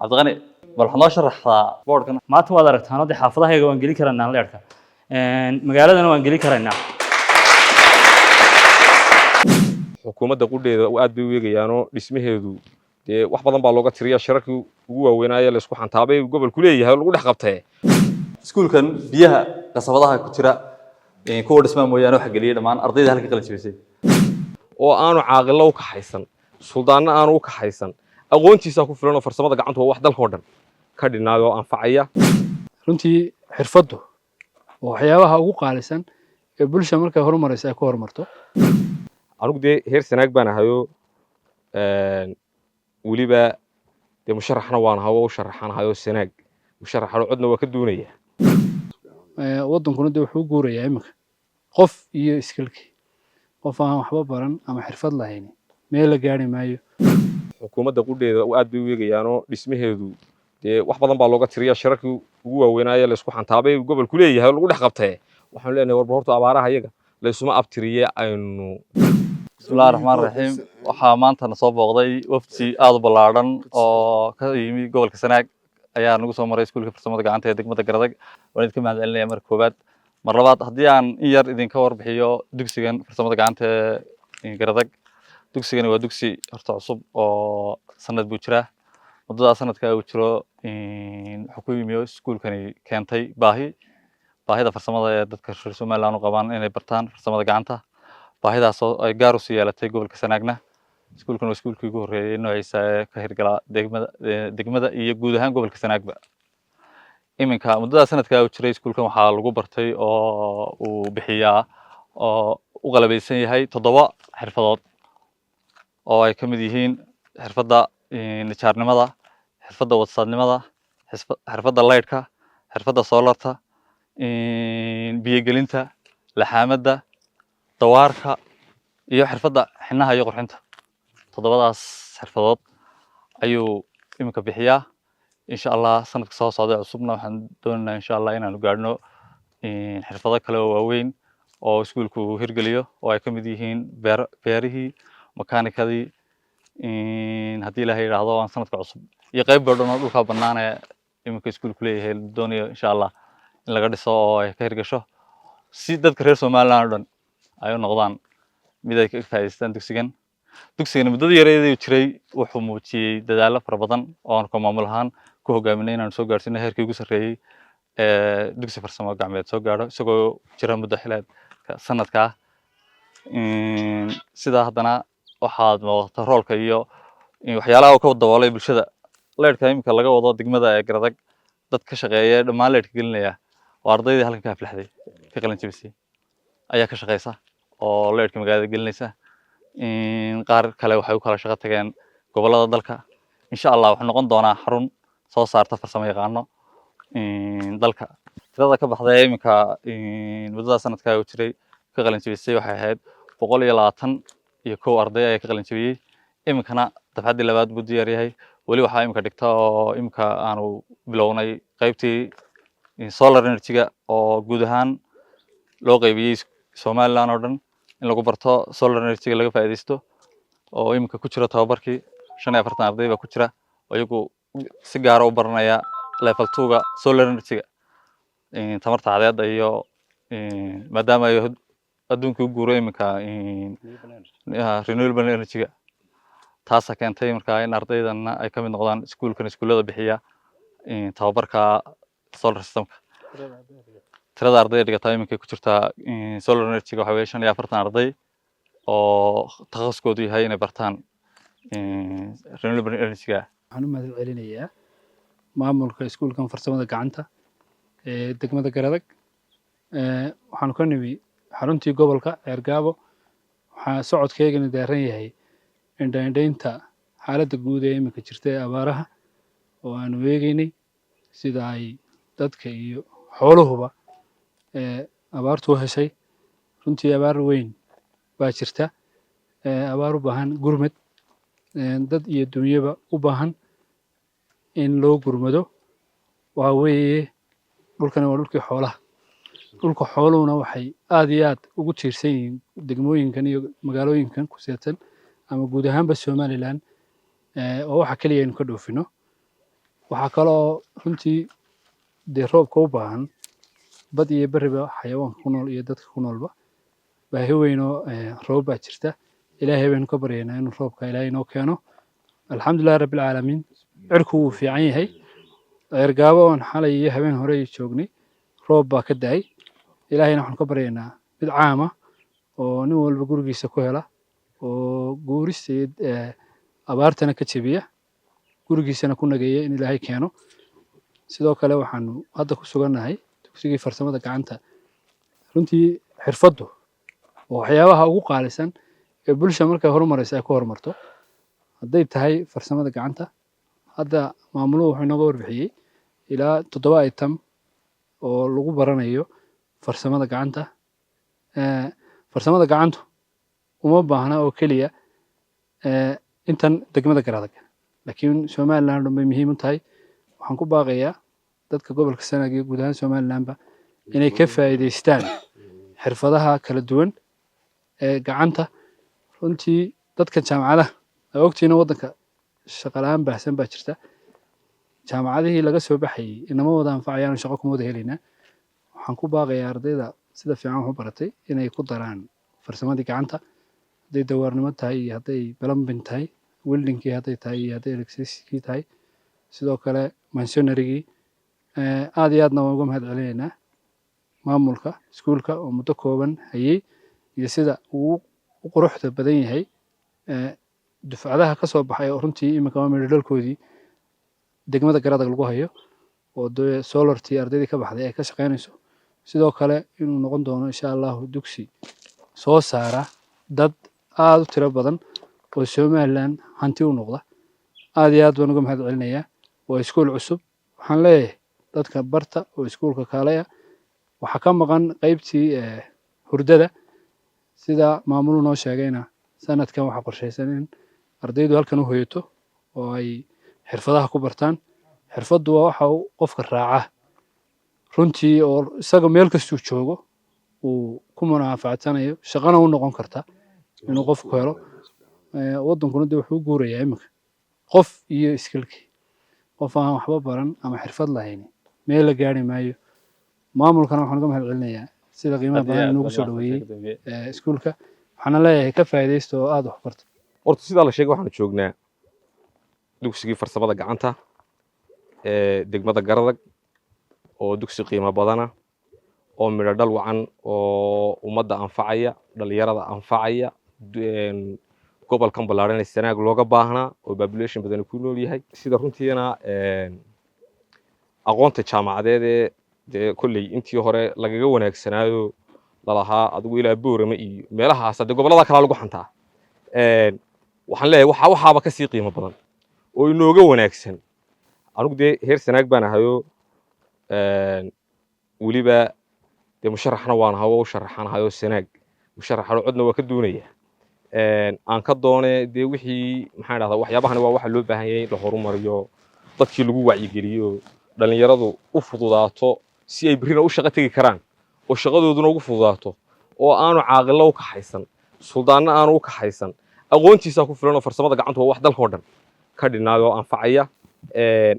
Cabdiqani, bal waxaad noo sharaxdaa boardkan. Maanta waad aragtaan hadda xaafadahayga waan gelin karaynaa leerka, magaaladana waan gelin karaynaa. Xukuumadda qudheeda aad bay u eegayaanoo dhismaheedu dee wax badan baa looga tiriya. Shirarkii ugu waaweynaaye laysku xantaabay gobolku leeyahay oo lagu dhex qabtee. Iskuulkan biyaha qasabadaha ku jira kuwa dhismaa mooyaane waxa geliyay dhammaan ardayda halka qalin jebisay. Oo aanu caaqilo u kaxaysan, suldaanna aanu u kaxaysan, aqoontiisaa ku filan oo farsamada gacantu waa wax dalkoo dhan ka dhinaay oo anfacaya. Runtii xirfaddu waa waxyaabaha ugu qaalisan ee bulsha markay horumaraysa ay ku horumarto. Anigu dee heer Sanaag baan ahayoo, weliba dee musharaxna waan ahay oo u sharaxanahayoo Sanaag musharaxano, codna waa ka doonaya. Waddankuna dee wuxuu u guurayaa iminka qof iyo iskilkii. Qof aan waxba baran ama xirfad lahayn meel la gaari maayo. Xukuumadda qudheeda aad bay u eegayaanoo dhismaheedu dee wax badan baa looga tiriya. Shirarkii ugu waaweynaaye laysku xantaabay gobolku leeyahay oo lagu dhex qabtee, waxaanu leenahay warba horta abaaraha iyaga laysuma abtiriye aynu. Bismillahi raxmaan raxiim. Waxaa maanta na soo booqday wafdi aada u ballaadhan oo ka yimi gobolka Sanaag ayaa nagu soo maray iskuulka farsamada gacanta ee degmada Garadag. Waan idinka mahad celinaya marka koowaad. Mar labaad, haddii aan in yar idinka warbixiyo dugsigan farsamada gacanta ee Garadag, dugsigani waa dugsi horta cusub oo sanad buu jiraa. Muddadaa sanadka uu jiro wuxuu ku yimi iskuulkani keentay baahi, baahida farsamada ee dadka reer Somaliland u qabaan inay bartaan farsamada gacanta, baahidaas oo ay gaar usii yeelatay gobolka Sanaagna. Iskuulkan waa iskuulkii ugu horreeyay noociisa ee ka hirgala degmada iyo guud ahaan gobolka Sanaagba. Iminka muddadaa sanadka uu jiray iskuulkan waxaa lagu bartay oo uu bixiyaa oo u qalabaysan yahay toddoba xirfadood oo ay ka mid yihiin xirfadda nijaarnimada, xirfadda wadsaadnimada, xirfadda laydhka, xirfadda solarta, biyogelinta, laxaamadda, dawaarka iyo xirfadda xinaha iyo qurxinta. Toddobadaas xirfadood ayuu iminka bixiyaa. Insha Allah sanadka soo socda ee cusubna waxaan doonaynaa, insha Allah, inaanu gaadhno xirfado kale oo waaweyn oo iskuulku uu hirgeliyo oo ay ka mid yihiin beerihii, makaanikadii, haddii Ilaahay yidhaahdo aan sanadka cusub iyo qayb badan oo dhulka bannaan ee iminka iskuulku leeyahay la doonayo, insha Allah, in laga dhiso oo ay ka hirgasho si dadka reer Somaliland oo dhan ay u noqdaan mid ay ka faa'iidaystaan dugsigan. Dugsigani muddadii yareedii uu jiray wuxuu muujiyey dadaallo fara badan oo aan ka maamul ahaan ku hogaaminay inaanu soo gaarsiino heerkii ugu sarreeyey ee dugsi farsamo gacmeed soo gaadho isagoo jira muddo xileedka sanadka ah. Sidaa haddana waxaad muuqata roolka iyo waxyaalaha uu ka daboolay bulshada. Leyrhka iminka laga wado degmada ee Garadag, dad ka shaqeeya dhammaan leyrhka gelinaya waa ardaydii halkan ka aflaxday, ka qalin jebisay ayaa ka shaqeysa oo leyrhka magaalada gelinaysa. Qaar kale waxay u kala shaqo tageen gobollada dalka. Insha Allah wuxuu noqon doonaa xarun soo saarta farsamo yaqaano dalka. Tirada ka baxday ee iminka muddada sanadka uu jiray ka qalin jebisay waxay ahayd 121 arday ayaa ka qalin jebiyey. Iminkana dafcaddii labaad buu diyaar yahay. Weli waxaa iminka dhigta oo iminka aanu bilownay qaybtii solar energy-ga oo guud ahaan loo qaybiyey Somaliland oo dhan in lagu barto solar energy-ga laga faa'iidaysto, oo iminka ku jira tababarkii. 45 arday baa ku jira oo iyagu si gaara u baranaya level 2-ga solar energy-ga, tamarta cadceedda, iyo maadaama ay adduunka u guuro iminka renewable energy-ga. Taasaa keentay markaa in ardaydana ay ka mid noqdaan iskuulkan iskuullada bixiya tababarka solar systemka. Tirada ardayda dhigata iminka ku jirtaa solar energy-ga waxaa weeye 45 arday oo takhasuskoodu yahay inay bartaan renewable energy-ga. Waxaan u mahad celinayaa maamulka iskuulkan farsamada gacanta ee degmada Garadag. Waxaanu ka nimi xaruntii gobolka Ceergaabo. Waxaa socodkeygana daaran yahay indha-indhaynta xaaladda guud ee iminka jirta ee abaaraha oo aanu eegeynay sida ay dadka iyo xooluhuba ee abaartu u heshay. Runtii abaar weyn baa jirta, abaar u baahan gurmad, dad iyo dunyaba u baahan in loo gurmado. Waa weeye, dhulkani waa dhulkii xoolaha. Dhulka xooluhuna waxay aad iyo aad ugu tiirsan yihiin degmooyinkan iyo magaalooyinkan ku seedsan ama guud ahaanba Somaliland, oo waxa keliya aynu ka dhoofino. Waxaa kaloo runtii dee roobka u baahan bad iyo beriba, xayawaanka ku nool iyo dadka ku noolba. Baahi weyn oo roob baa jirta. Ilaahay baynu ka baryaynaa inuu roobka Ilaahay inoo keeno. Alxamdulillahi rabbil caalamiin, cirku wuu fiican yahay. Ceergaabo oon xalay iyo habeen hore joognay roob baa ka da'ay. Ilaahayna waxaanu ka baryaynaa mid caama oo nin walba gurigiisa ku hela, oo guurista iyo abaartana ka jebiya, gurigiisana ku nageeya, in Ilaahay keeno. Sidoo kale waxaanu hadda ku sugannahay dugsigii farsamada gacanta. Runtii xirfaddu waa waxyaabaha ugu qaalisan ee bulsha markay horumaraysa ay ku horumarto. Hadday tahay farsamada gacanta, hadda maamuluhu wuxuu inooga warbixiyey ilaa 7 item oo lagu baranayo farsamada gacanta. Farsamada gacantu uma baahna oo keliya intan degmada Garadag, laakiin Somaliland dhan bay muhiim u tahay. Waxaan ku baaqayaa dadka gobolka Sanaag iyo guud ahaan Somalilandba inay ka faa'iidaystaan xirfadaha kala duwan ee gacanta. Runtii dadka jaamacadaha aa ogtihiin, waddanka shaqo la'aan baahsan baa jirta. Jaamacadihii laga soo baxayay inama wada anfacayaan oo shaqo kuma wada helaynaa. Waxaan ku baaqayaa ardayda sida fiican wax u baratay inay ku daraan farsamadii gacanta, hadday dawaarnimo tahay iyo hadday plumbing tahay, weldingkii hadday tahay iyo hadday electricity tahay, sidoo kale masonrygii. Aad iyo aadna waan uga mahad celinaynaa maamulka iskuulka oo muddo kooban hayay iyo sida uu u quruxda badan yahay. Dufcadaha ka soo baxay oo runtii iminka waa midho dhalkoodii degmada Garadag lagu hayo, oo dee solartii ardaydii ka baxday ay ka shaqeynayso. Sidoo kale inuu noqon doono insha Allahu dugsi soo saara dad aad u tiro badan oo Somaliland hanti u noqda. Aad iyo aad baan uga mahad celinayaa. Waa iskuul cusub. Waxaan leeyahay dadka barta oo iskuulka kaalaya. Waxaa ka maqan qaybtii hurdada. Sida maamuluhu noo sheegayna, sanadkan waxaa qorshaysan in ardaydu halkan u hoyato oo ay xirfadaha ku bartaan. Xirfaddu waa waxa uu qofka raaca runtii, oo isaga meel kastuu joogo uu ku munaafacadsanayo, shaqana u noqon karta inuu qofku helo. Waddankuna dee wuxuu u guurayaa iminka qof iyo skillkii. Qof aan waxba baran ama xirfad lahayn meel la gaari maayo. Maamulkana waxaan uga mahad celinayaa sida qiimaha badan inoogu soo dhaweeyey iskuulka. Waxaana leeyahay ka faa'iidaysta oo aada wax barta. Horta sidaa la sheegay, waxaanu joognaa dugsigii farsamada gacanta ee degmada Garadag, oo dugsi qiimo badana oo midho dhal wacan oo ummadda anfacaya, dhalinyarada anfacaya, gobolkan ballaaran ee Sanaag looga baahnaa oo population badani ku nool yahay. Sida runtiina aqoonta jaamacadeed ee dee kolley intii hore lagaga wanaagsanaayo lalahaa adigu ilaa Boorame iyo meelahaas, dee gobollada kalaa lagu xantaa. Waxaan leeyahay waxa waxaaba ka sii qiimo badan oo inooga wanaagsan. Anigu dee heer Sanaag baan ahayo, weliba dee musharaxna waan ahaa oo u sharaxanahayo Sanaag musharaxano, codna waa ka doonaya. Aan ka doone dee wixii, maxaan dhahdaa, waxyaabahani waa waxa loo baahan yahay in la horumariyo, dadkii lagu wacyigeliyo, dhalinyaradu u fududaato si ay berrina u shaqo tegi karaan oo shaqadooduna ugu fududaato, oo aanu caaqilo u kaxaysan, suldaanna aanu u kaxaysan, aqoontiisaa ku filan oo farsamada gacantu waa wax dalkoo dhan ka dhinaayoo anfacaya.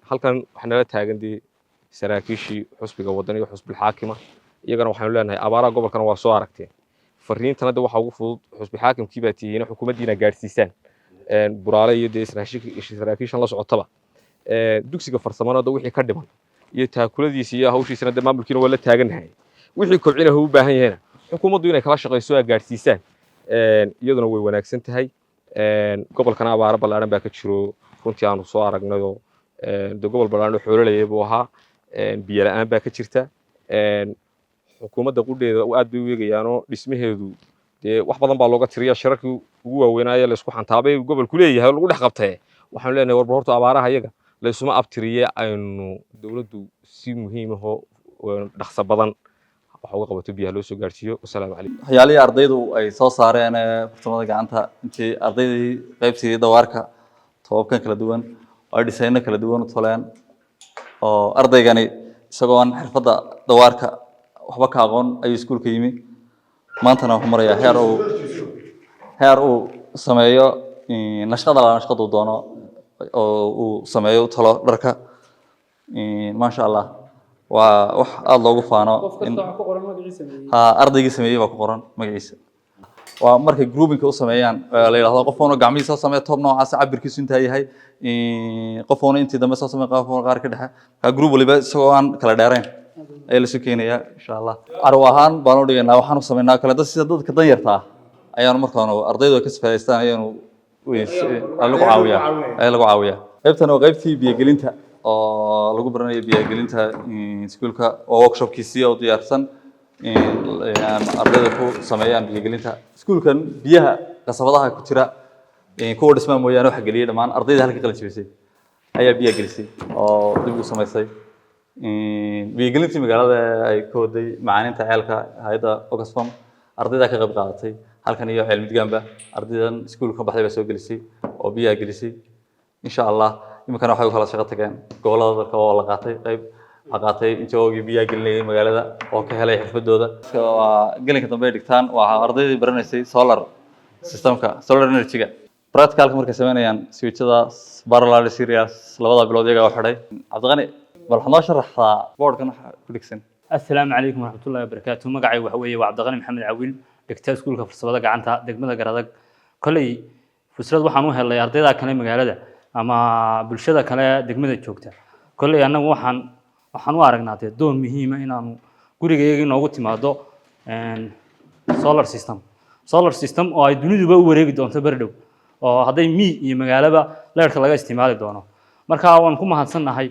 Halkan waxaa nala taagan dee saraakiishii xusbiga Wadani iyo xusbil xaakima. Iyagana waxaanu leenahay abaaraha gobolkana waa soo aragteen. Fariintana de waxaa ugu fudud xusbi xaakimkii baa tihiin, xukuumaddiina gaadhsiisaan Buraale iyo dee saraakiishan la socotaba. Dugsiga farsamada de wixii ka dhiman iyo taakuladiisa iyo hawshiisana dee maamulkiina waa la taagannahay. Wixii kobcina u baahan yahayna xukuumaddu inay kala shaqayso aa gaadhsiisaan, iyaduna way wanaagsan tahay. Gobolkana abaaro ballaaran baa ka jiro runtii aanu soo aragnayoo dee gobol ballaaran oo xoololayay buu ahaa, biyo la'aan baa ka jirta. Xukuumadda qudheeda aad bay u eegayaanoo dhismaheedu dee wax badan baa looga tiriya shirarkii ugu waaweynaaye laysku xantaabay gobolku leeyahay oo lagu dhex qabtee. Waxaanu leenahay warba horta abaaraha iyaga laysuma abtiriye, aynu dowladdu si muhiim ahoo dhaqso badan wax uga qabato, biyaha loo soo gaarsiiyo. Wasalaamu calaykum. Waxyaalihii ardaydu ay soo saareen ee farsamada gacanta, intii ardaydii qaybtii dawaarka toobabkan kala duwan oo ay dhisayno kala duwan u toleen, oo ardaygani isagoon xirfadda dawaarka waxba ka aqoon ayuu iskuulka yimi. Maantana wuxuu marayaa heer uu sameeyo nashqada la nashqaduu doono oo uu sameeyo, u tolo dharka. Maasha Allah, waa wax aada loogu faano. Qof kasta waxaa ku qoran magaciisa sameeyey. Ha, ardaygii sameeyey baa ku qoran magaciisa. Waa markay groupingka u sameeyaan, la yidhahdo qof uuna gacmihiisa soo sameeya top noocaas, cabirkiisu intaa yahay, qof uuna intii dambe soo sameeya, qof uuna qaar ka dhexe. Marka group waliba isagoo aan kala dheerayn ayaa lasu keenayaa, insha Allah. Carwo ahaan baan u dhigaynaa. Waxaan u sameynaa kale dad sida dadka danyarta ah ayaanu markaanu ardaydu ay ka faa'iidaystaan ayaanu lagu caawiyaa, ayaa lagu caawiyaa. Qaybtan waa qaybtii biyogelinta oo lagu baranayo biyogelinta iskuulka oo workshopkiisii oo diyaarsan in ardayda ku sameeyaan biyogelinta iskuulkan. Biyaha qasabadaha ku jira kuwa dhismaa mooyaane waxa geliyay dhammaan ardayda halka qalin jebisay ayaa biyaha gelisay oo dib u samaysay. Biyogelintii magaalada ay ka waday macaaninta ceelka hay'adda Oxfam, ardayda ka qayb qaadatay halkan iyo ceel midgaanba. Ardaydan iskuulka ka baxday baa soo gelisay oo biyaha gelisay, insha Allah. Iminkana waxay u kala shaqo tageen gobollada dalka oo la qaatay. Qayb waxaa qaatay injoogii biyaha gelinayay magaalada oo ka helay xirfadooda. Waa gelinka dambe ay dhigtaan. Waa ardaydii baranaysay solar systemka, solar energy-ga, practicalka markay sameynayaan switchada parallel, series, labada bilood iyagaa u xidhay. Cabdiqani, bal waxaad noo sharaxdaa boardkan waxa ku dhigsan. Asalaamu calaykum waraxmatullahi wabarakaatu. Magacaygu waxa weeye waa Cabdiqani Maxamed Cawiil, dhigta iskuulka farsamada gacanta degmada Garadag. Kolley fursad waxaan u helay ardayda kale magaalada ama bulshada kale degmada joogta. Kolley annagu waxaan u aragnaa dee doon muhiima inaanu gurigayaga inoogu timaado solar system oo ay duniduba u wareegi doonto berdhow, oo hadday mii iyo magaalaba leerka laga isticmaali doono. Marka waan ku mahadsannahay,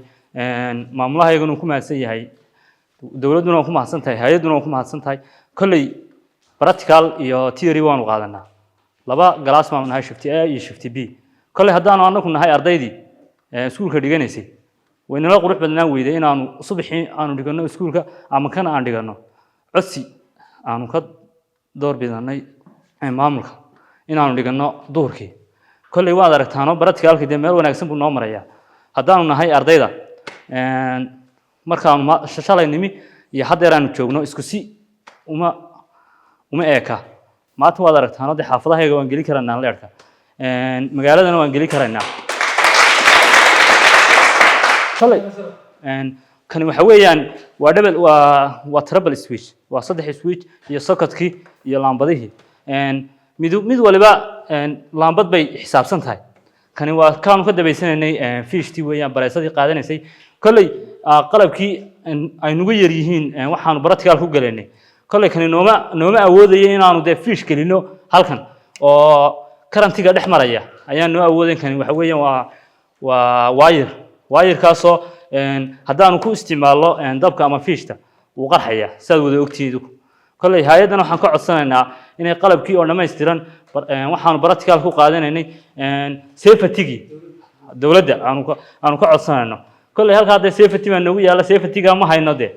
maamulahayaguna ku mahadsan yahay, dowladduna waan ku mahadsan tahay, hay-adduna waan ku mahadsan tahay. Kolley practical iyo theory waanu qaadanaa. Laba class baanu nahay, shift A iyo shift B. Kolley haddaanu anagu nahay ardaydii iskuulka dhiganaysay, waynala qurux badnaan weyday inaanu subaxii aanu dhiganno iskuulka ama kana aan dhiganno. Codsi aanu ka door bidanay maamulka inaanu dhiganno duhurkii. Kolley waad aragtaano practicalkii dee meel wanaagsan buu noo marayaa. Haddaanu nahay ardayda, markaanu shalay nimi iyo haddeer aanu joogno isku si uma eeka. Maanta waad aragtaano dee xaafadahayga waan gelin karaynaa leerka, magaaladana waan gelin karaynaa. Shalay kani waxa weeyaan waa double, waa triple switch, waa saddex switch iyo socketkii iyo laambadihii. Mid waliba laambad bay xisaabsan tahay. Kani waa kaanu ka dabaysanaynay fishtii weeyaan, bareesadii qaadanaysay. Kolley qalabkii ay nugu yar yihiin waxaanu practical ku galaynay. Kolley kani nooma awoodayo inaanu dee fish gelino halkan oo karantiga dhex maraya ayaan noo awoodayn. Kani waxa weeyaan waa wire, wirekaasoo haddaanu ku isticmaalno dabka ama fishta wuu qarxaya, sidaad wada ogtihiin. Kolley hay-addan waxaan ka codsanaynaa inay qalabkii oo dhammaystiran waxaanu practical ku qaadanaynay, safety-gii dowladda aanu ka codsanayno. Kolley halkaa dee safety baa noogu yaalla, safety-ga ma hayno dee.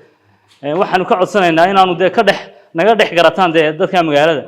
Waxaanu ka codsanaynaa inaanu dee ka dhex naga dhex garataan dee dadka magaalada.